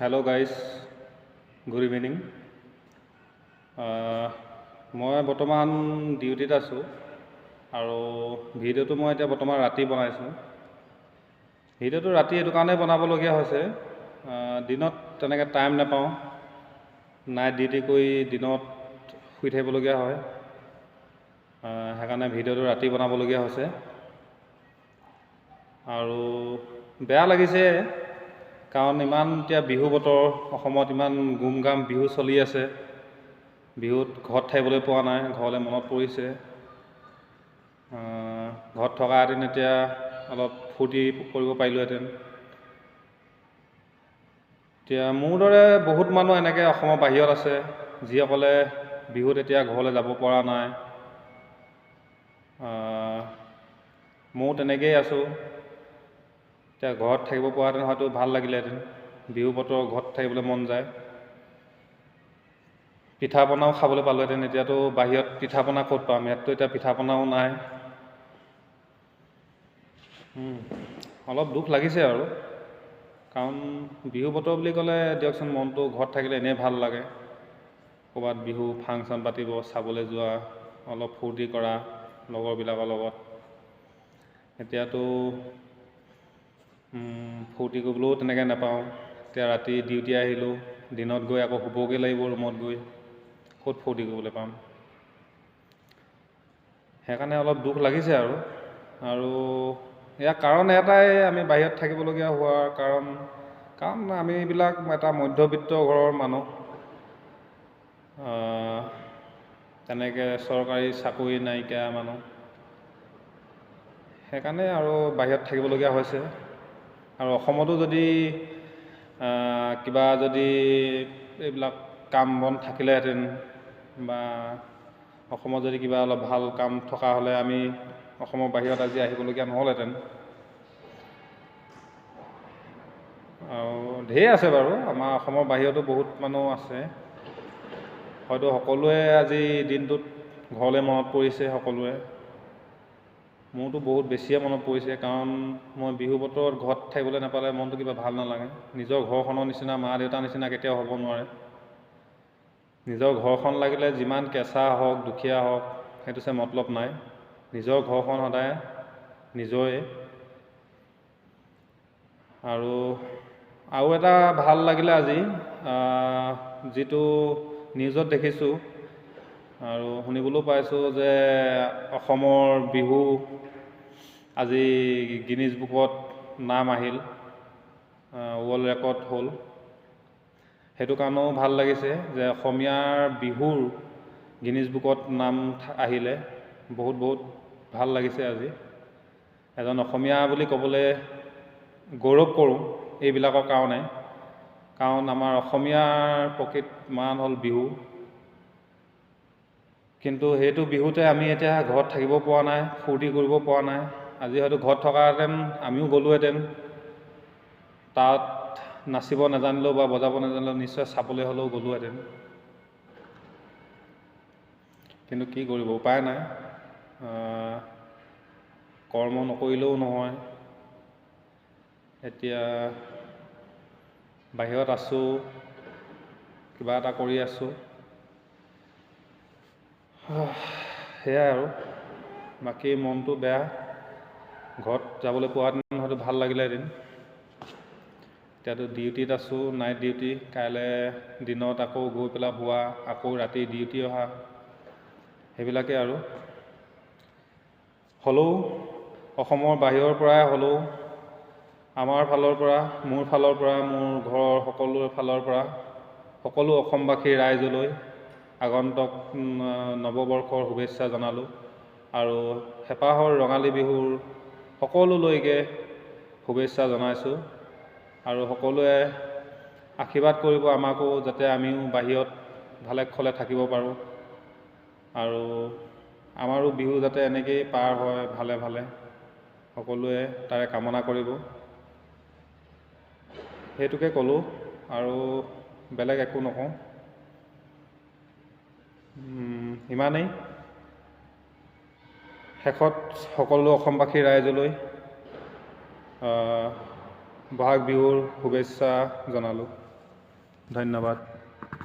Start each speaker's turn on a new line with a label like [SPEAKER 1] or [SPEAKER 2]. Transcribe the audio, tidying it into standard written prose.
[SPEAKER 1] Hello guys, good evening. মই বৰ্তমান ডিউটিত আছোঁ আৰু ভিডিঅ'টো মই এতিয়া বৰ্তমান ৰাতি বনাইছোঁ। ভিডিঅ'টো ৰাতি এইটো কাৰণেই বনাবলগীয়া হৈছে, দিনত তেনেকৈ টাইম নাপাওঁ, নাইট ডিউটি কৰি দিনত শুই থাকিবলগীয়া হয়, সেইকাৰণে ভিডিঅ'টো ৰাতি বনাবলগীয়া হৈছে। আৰু বেয়া লাগিছে, কাৰণ ইমান এতিয়া বিহু বতৰ, অসমত ইমান গুম গাম বিহু চলি আছে, বিহুত ঘৰত থাকিবলৈ পোৱা নাই, ঘৰলৈ মনত পৰিছে। ঘৰত থকাহেঁতেন এতিয়া অলপ ফূৰ্তি কৰিব পাৰিলোহেঁতেন। এতিয়া মোৰ দৰে বহুত মানুহ এনেকৈ অসমৰ বাহিৰত আছে, যিসকলে বিহুত এতিয়া ঘৰলৈ যাব পৰা নাই। ময়ো তেনেকৈয়ে আছোঁ। এতিয়া ঘৰত থাকিব পৰাহেঁতেন হয়তো ভাল লাগিলেহেঁতেন। বিহু বতৰ ঘৰত থাকিবলৈ মন যায়, পিঠা পনাও খাবলৈ পালোহেঁতেন। এতিয়াতো বাহিৰত পিঠা পনা ক'ত পাম, ইয়াততো এতিয়া পিঠা পনাও নাই। অলপ দুখ লাগিছে আৰু, কাৰণ বিহু বতৰ বুলি ক'লে দিয়কচোন মনটো ঘৰত থাকিলে এনেই ভাল লাগে। ক'ৰবাত বিহু ফাংচন পাতিব চাবলৈ যোৱা, অলপ ফূৰ্তি কৰা লগৰবিলাকৰ লগত। এতিয়াতো ফূৰ্তি কৰিবলৈও তেনেকৈ নাপাওঁ। এতিয়া ৰাতি ডিউটি আহিলোঁ, দিনত গৈ আকৌ শুবগৈ লাগিব ৰুমত গৈ, ক'ত ফূৰ্তি কৰিবলৈ পাম। সেইকাৰণে অলপ দুখ লাগিছে আৰু। আৰু ইয়াৰ কাৰণ এটাই, আমি বাহিৰত থাকিবলগীয়া হোৱাৰ কাৰণ, কাৰণ আমিবিলাক এটা মধ্যবিত্ত ঘৰৰ মানুহ, তেনেকৈ চৰকাৰী চাকৰি নাইকিয়া মানুহ, সেইকাৰণে আৰু বাহিৰত থাকিবলগীয়া হৈছে। আৰু অসমতো যদি কিবা যদি এইবিলাক কাম বন থাকিলেহেঁতেন, বা অসমত যদি কিবা অলপ ভাল কাম থকা হ'লে আমি অসমৰ বাহিৰত আজি আহিবলগীয়া নহ'লহেঁতেন। আৰু ঢেৰ আছে বাৰু, আমাৰ অসমৰ বাহিৰতো বহুত মানুহ আছে। হয়তো সকলোৱে আজি দিনটোত ঘৰলৈ মনত পৰিছে সকলোৰে, মোৰতো বহুত বেছিয়ে মনত পৰিছে। কাৰণ মই বিহু বতৰত ঘৰত থাকিবলৈ নাপালে মনটো কিবা ভাল নালাগে। নিজৰ ঘৰখনৰ নিচিনা, মা দেউতাৰ নিচিনা কেতিয়াও হ'ব নোৱাৰে। নিজৰ ঘৰখন লাগিলে যিমান কেঁচা হওক দুখীয়া হওক, সেইটো চে মতলব নাই, নিজৰ ঘৰখন সদায় নিজৰে। আৰু আৰু এটা ভাল লাগিলে আজি, যিটো নিউজত দেখিছোঁ আৰু শুনিবলৈও পাইছোঁ যে অসমৰ বিহু আজি গিনিজ বুকত নাম আহিল, ৱৰ্ল্ড ৰেকৰ্ড হ'ল। সেইটো কাৰণেও ভাল লাগিছে যে অসমীয়াৰ বিহুৰ গিনিজ বুকত নাম আহিলে, বহুত বহুত ভাল লাগিছে আজি। এজন অসমীয়া বুলি ক'বলৈ গৌৰৱ কৰোঁ এইবিলাকৰ কাৰণে, কাৰণ আমাৰ অসমীয়াৰ প্ৰকৃত মান হ'ল বিহু। কিন্তু সেইটো বিহুতে আমি এতিয়া ঘৰত থাকিব পৰা নাই, ফূৰ্তি কৰিব পৰা নাই। আজি হয়তো ঘৰত থকাহেঁতেন আমিও গ'লোহেঁতেন, তাত নাচিব নাজানিলেও বা বজাব নাজানিলেও নিশ্চয় চাবলৈ হ'লেও গ'লোহেঁতেন। কিন্তু কি কৰিব, উপায় নাই, কৰ্ম নকৰিলেও নহয়। এতিয়া বাহিৰত আছোঁ, কিবা এটা কৰি আছোঁ, সেয়াই আৰু। বাকী মনটো বেয়া, ঘৰত যাবলৈ পোৱাহেঁতেন হয়তো ভাল লাগিলেহেঁতেন। এতিয়াতো ডিউটিত আছোঁ, নাইট ডিউটি, কাইলৈ দিনত আকৌ গৈ পেলাই শোৱা, আকৌ ৰাতি ডিউটি অহা, সেইবিলাকেই আৰু। হ'লেও অসমৰ বাহিৰৰ পৰাই হ'লেও আমাৰ ফালৰ পৰা, মোৰ ফালৰ পৰা, মোৰ ঘৰৰ সকলোৰে ফালৰ পৰা সকলো অসমবাসী ৰাইজলৈ আগন্তুক নৱবৰ্ষৰ শুভেচ্ছা জনালোঁ আৰু হেঁপাহৰ ৰঙালী বিহুৰ সকলোলৈকে শুভেচ্ছা জনাইছোঁ। আৰু সকলোৱে আশীৰ্বাদ কৰিব আমাকো, যাতে আমিও বাহিৰত ভালে কুশলে থাকিব পাৰোঁ আৰু আমাৰো বিহু যাতে এনেকৈয়ে পাৰ হয় ভালে ভালে, সকলোৱে তাৰে কামনা কৰিব। সেইটোকে ক'লোঁ আৰু বেলেগ একো নকওঁ, ইমানেই। শেষত সকলো অসমবাসী ৰাইজলৈ বহাগ বিহুৰ শুভেচ্ছা জনালোঁ। ধন্যবাদ।